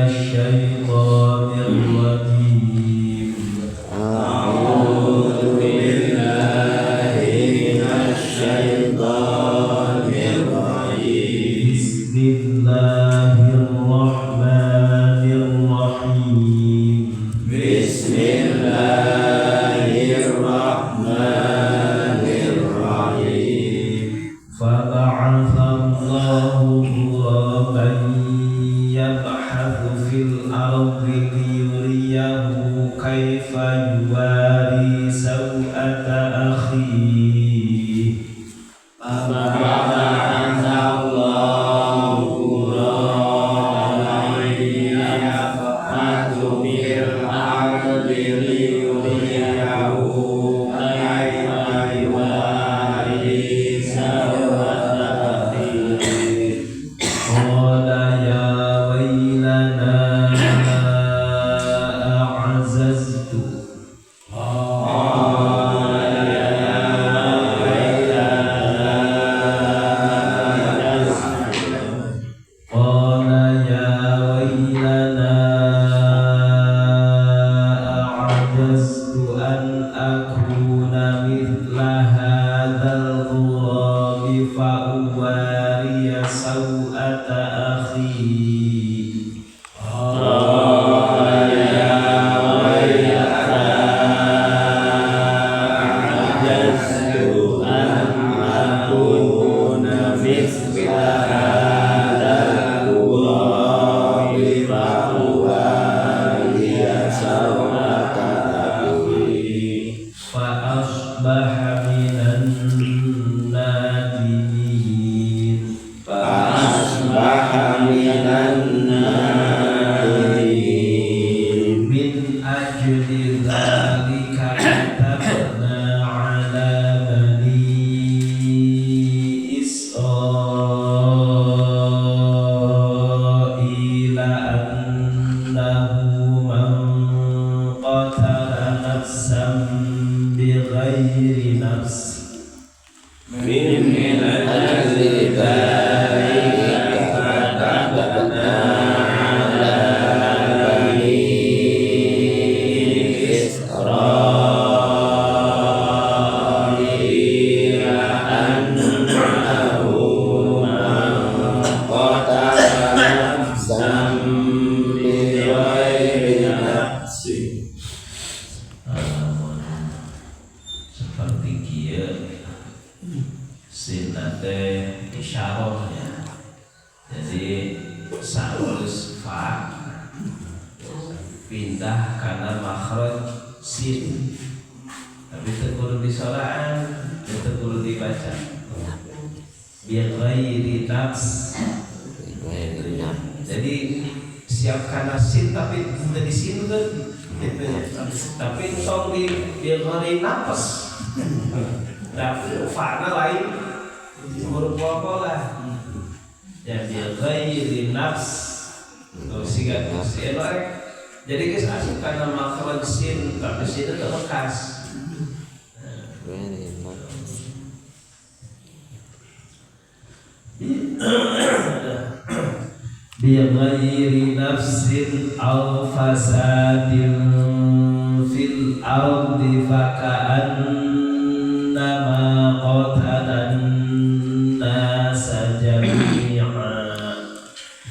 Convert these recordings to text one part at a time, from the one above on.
minasyaitonir rajim. A'udzu billahi minasyaitonir rajim. Bismillahirrahmanirrahim. Bismillahirrahmanirrahim. Faba'atha Allahu ghuraban yabhathu fil ardi liyuriyahu kaifa yuwari sawata akhihi. Faba'atha Allahu ghuraban yabhathu fil ardi liyuriyahu kaifa yuwari sawata akhihi. Qala ya waylana a'jaztu. Qala ya waylana a'jaztu. Qala ya waylana a'jaztu an akuna mithla hadzal ghurabi fa uwariya sawata akhi. Qala ya waylana a'jaztu an akuna mithla hadzal ghurabi fa uwariya sawata akhi. Fa asbaha minan nadimin. Fa asbaha minan nadimin. Min ajli dzalika katabna ala bani Israila annahu man qatala nafsan bighairi nafs. Min ajli dzalika katabna ala bani Israila annahu man qatala nafsan bighairi nafsin. Namun seperti kieu sinna teh isyarahnya. Jadi saulus fa pindah karena makhraj sin. Tapi teu kudu disoraan, teu kudu dibaca. Bi ghairi nafs. Jadi siap karena sin tapi teu di sin kan gitu ya. Tapi tong di bi ghairi nafs. Nah, fa'na lain huruf qalqalah. Ya bi ghairi nafs. Tuh siga tuh si elok. Jadi geus asup kana makhraj sin tapi sin itu bekas. Bi ghairi nafsin aw fasadin fil ardi faka'annama qatala an-nasa jami'a.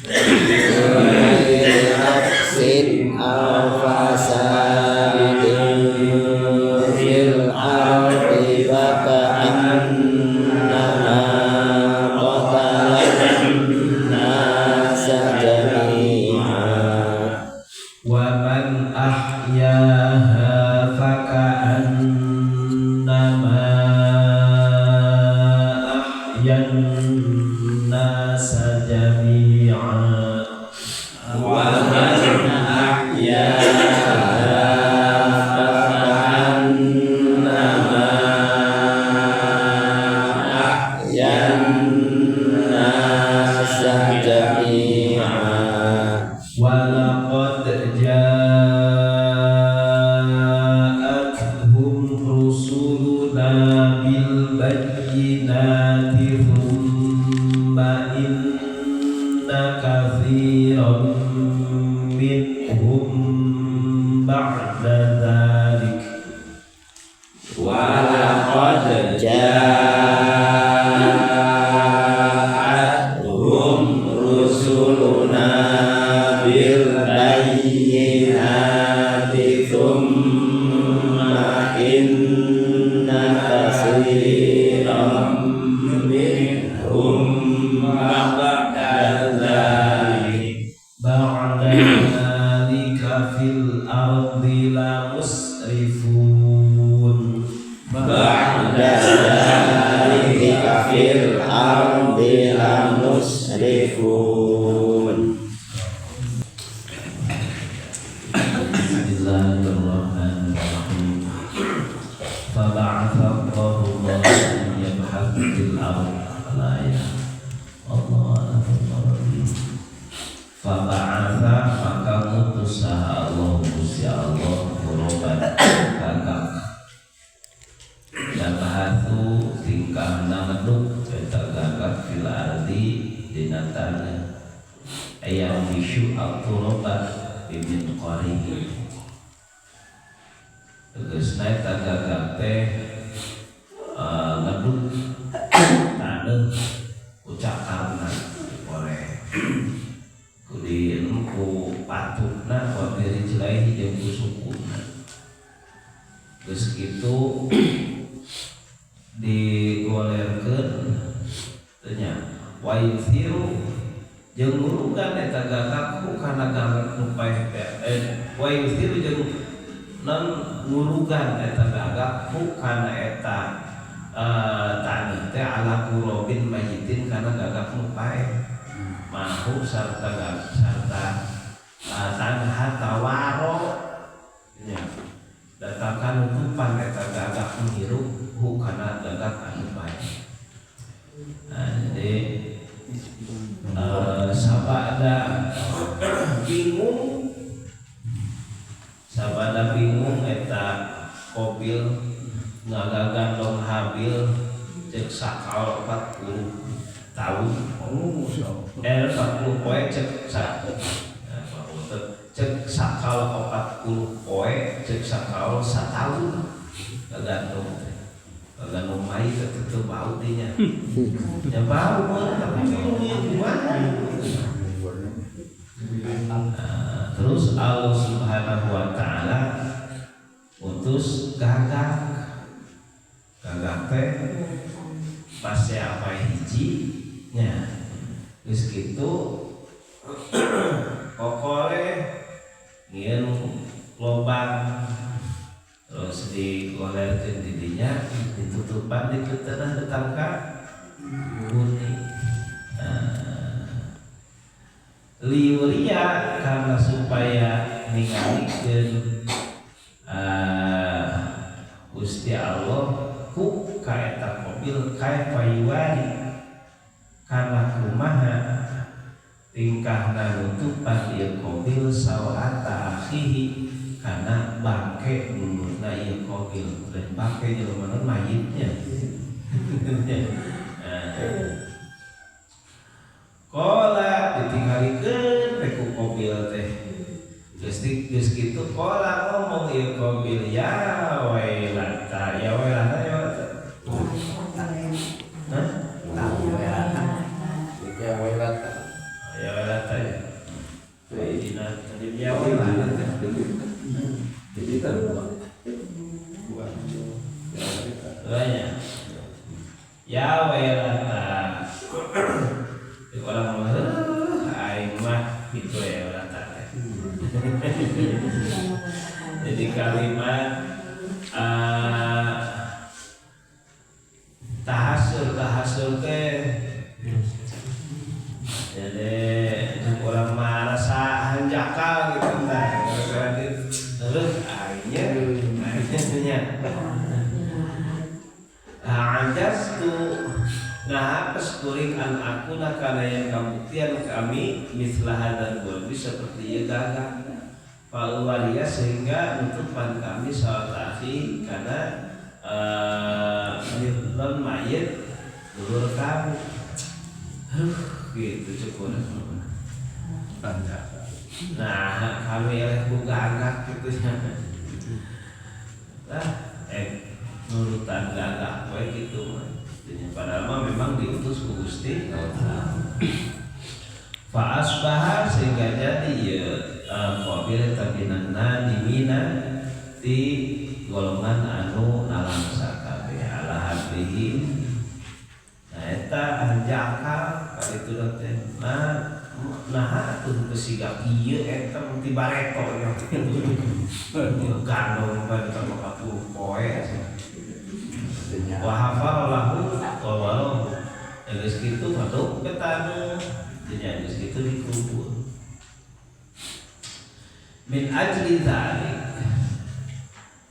Bighairi nafsin aw fasadin fil ardi faka'annama qatala an-nasa jami'a. Wa man ahyaha faka'annama ahyan nasa jami'a. Wa man ahyaha faka'annama ahyan nasa jami'a. Wa laqad ja'atuhum rusuluna bil bayyinati thumma inna katsiran minhum ba'da dzalik. Wa laqad ja'atuhum rusuluna bil bayyinati thumma inna katsiran minhum ba'da dzalik ba'da dzalika fil ardi la musrifun. Ba'da dzalika fil ardi la musrifun. Bismillahirrahmanirrahim. Faba'atha Allahu ghuraban yabhathu fil ardi la ya Allah. Faba'atha maka ngutus Allah Gusti Allah ghuraban gagak yabhathu tingkahna ngeduk eta gagak fil ardi dina tanah ayam bisu at-turaba bimin qarihi. Tegasna eta gagak teh ngeduk taneuh ku cakarna dikoreh ku ku patukna wa birijlaihi jeung ku sukuna. Geus kitu digolerkeun teh nya wa yuthiru jeung ngurugan eta gagak ku kana gagak nu paeh teh wa yuthiru jeung non ngurugan eta gagak ku kana eta taneuh teh ala kurobin mayitin kana gagak nu paeh mahu sarta sarta tanah tawaro nya datangkan nutupan eta gagak nu hirup hu kana gagak anu paeh. Nah, jadi sabada bingung sabada bingung eta Kobil ngagagandong Habil cek sakal 40 tahun. 40 poe cek cek sakal 40 poe cek sakal satahun gagandong gagandong mai tetep bau dinya. Ya bau mah tapi bingungnya gimana. Terus Allah Subhanahu wa taala utus gagak. Gagak teh pasti apa hiji nya. Geus kitu kokore ngieun lobang terus digolerkeun di dinya ditutupan di tanah datang ka bumi. Liuria karena supaya ningalikeun Gusti Allah ku ka eta Kobil kaifa yuwari kana kumaha tingkahna nutupan ieu Kobil sawata akhihi kana bangke dulurna ieu Kobil dan bangke jelema mayitnya. Kola ditinggalikeun teh ku Kobil teh. Geus geus kitu kola ngomong ieu Kobil ya wailata ya wailata ya wailata. Hah? Ya wailata. Ya wailata ya. Dina tadi ya wailata. Jadi kan ya. Ya wailata. Orang mah aing mah gitu ya wailata. Jadi kalimat tahasur teh jadi orang mah rasa hanjakal gitu tah terus aingnya aingnya ajastu nah peskuring an aku kana yang kabuktian kami mislah hadzal gurbi seperti ieu gagak faluwaria sehingga nutupan kami salat akhi karena non mayit dulur kami. Gitu cukup. Nah, kami eleh ku gagak gitu nya. Lah, nurutan gagak we kitu mah. Padahal mah memang diutus ku Gusti Allah. Fa asbaha sehingga jadi ieu Qabil tabinanna dimina di golongan anu nalangsa kabeh ala hatihi. Nah eta hanjakal kali itu teh nah nah atuh besiga ieu eta ti bareto nya gandong bae eta mah poe wa hafalahu wa walau geus kitu maduk petanu nya geus kitu dikubur min ajli dzalik.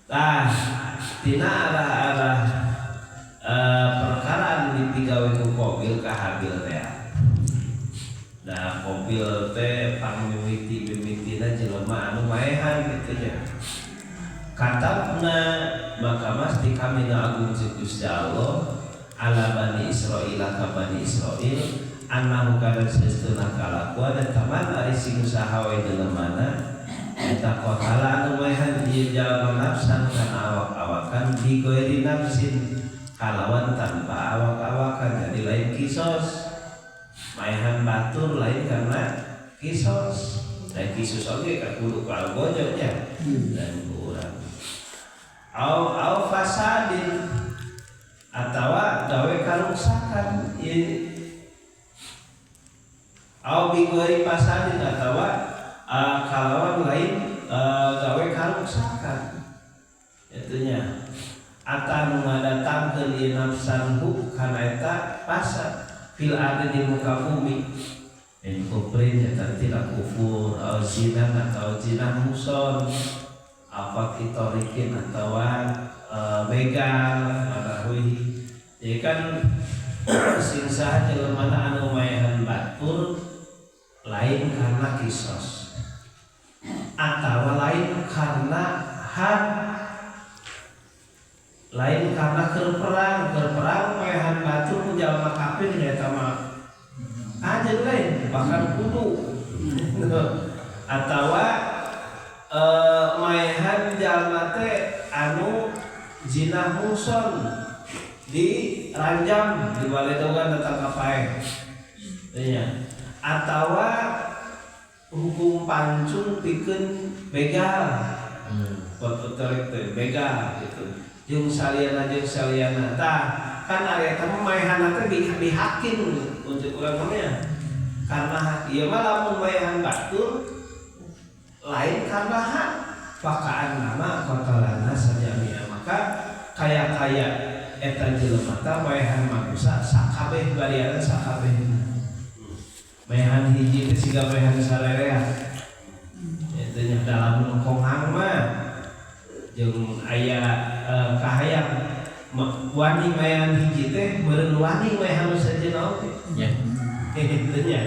Tah tina arah-arah perkara anu dipigawe ku Qabil ka Habil teh. Nah Qabil teh pangmimiti-mimitina jelema anu maehan kitu nya. Katabna maka masti kami agung Gusti Allah ala bani Israil ka bani Israil annahu kana saestuna kalakuan eta man ari sing usaha we jelemana eta qatala anu maehan ieu jalma nafsan kana awak-awakan bigoiri nafsin kalawan tanpa awak-awakan, jadi lain kisos maehan batur lain karena kisos lain kisos oge ka kudu ka algojo nya dan urang au au fasadin atawa gawe karuksakan ieu au bigoiri fasadin atawa kalawan lain gawe karuksakan itunya atau ngadatangkeun ieu nafsan hu kana eta fasad fil ardi di muka bumi in kufrin eta tidak kufur au zina atau zina muson apa kitorikin atau begal marahui. Jadi kan sing saha jelema anu maehan batur lain karena kisos atau lain karena had lain karena keur perang maehan batur ku jalma kafir nya eta mah aja lain bahkan kudu atawa maehan jalma teh anu zina muson di ranjam di baledogan datang ka paeh nya atawa hukum pancung pikeun begal pot-potorik teh begal gitu jeung saliana tah kan aya eta mah maehanna teh dihakin untuk urang mah karena hak ieu mah lamun maehan batur lain karena hak pakaan nama qatalana sajamia maka kaya-kaya eta jelema teh maehan manusa sakabeh bariana sakabeh maehan hiji teh siga maehan sarerea eta nya dalam kongang mah jeung aya kahayang wani maehan hiji teh meureun wani maehan nu sejenna oge nya kitu nya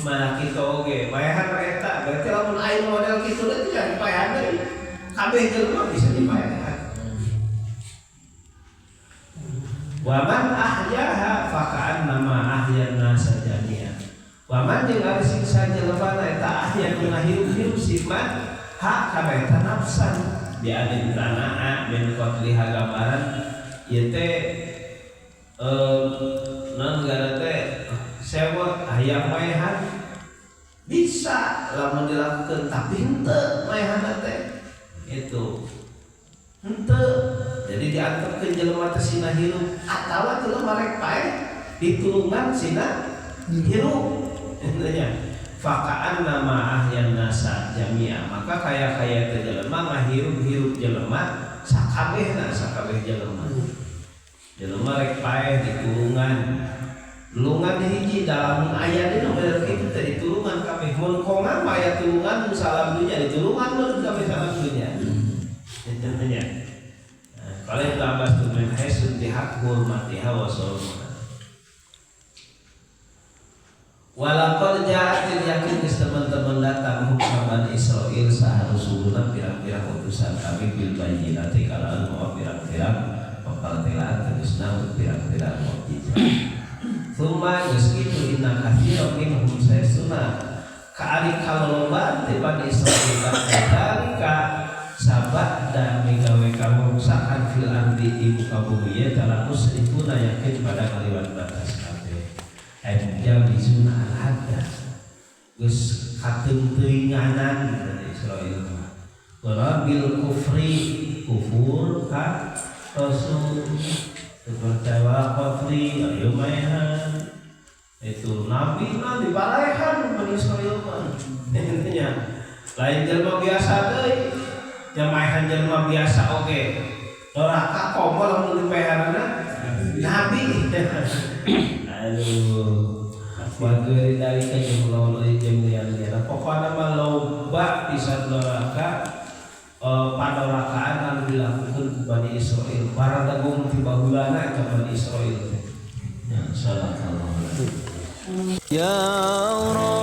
mana kitu oge maehan eta berarti lamun aya model kitu teh nya dipaehan deui kabeh jelema bisa dipaehan. Wa man ahyaha faka'annama ahyan nasa jami'a. Wa man jeung ari sing sajelema eta ahya nu ngahirup-hirup si man hak kana eta nafsan bi adin tanaa min qatliha gambaran ieu teh naon gara teh sewot hayang maehan bisa lamun dilakukeun tapi henteu maehanna teh itu henteu. Jadi diantepkeun jelema teh sina hirup atawa jelema rek paeh ditulungan sina hirup nya fakaan nama ahyan nasa jamia maka kaya-kaya teh jelema ngahirup-hirup jelema sakabehna sakabeh jelema jelema rek paeh ditulungan tulungan hiji dalam aya dina model kitu teh ditulungan kabeh mun kongan mah aya tulungan salam dunya ditulungan mun kabeh salam dunya nya. Kalau itu abbas tu min haisun tihak hurmatiha wa sulmuha. Walaqad ja'atil yakin teman-teman datang hukum Bani Israil saharusuluna pirang-pirang utusan kami bil bayyinati kalawan mawa pirang-pirang papartelaan tegasna pirang-pirang mukjizat. Tsumma geus kitu inna katsiran minhum saestuna Kaari kalolobaan teh Bani Israil dalika sabada migawe karusakan fil ardi di muka bumi ya tala musrifuna yakin pada kaliwat batas kabeh ay mujawizuna al hadda geus kateungteuinganan Bani Israil mah wala bil kufri kufur ka rasul percaya qatli ayo maehan itu nabi nah diparaehan Bani Israil mah intinya lain jelma biasa deui jamaehan jelma biasa oge doraka komo lamun dipaehanana nabi aduh wa dari ka jeung jeung lian-lian pokona mah loba pisan doraka padorakaan anu dilakukan ku Bani Israil barang dagung ti baheulana eta Bani Israil teh ya salah. Ya Rabb.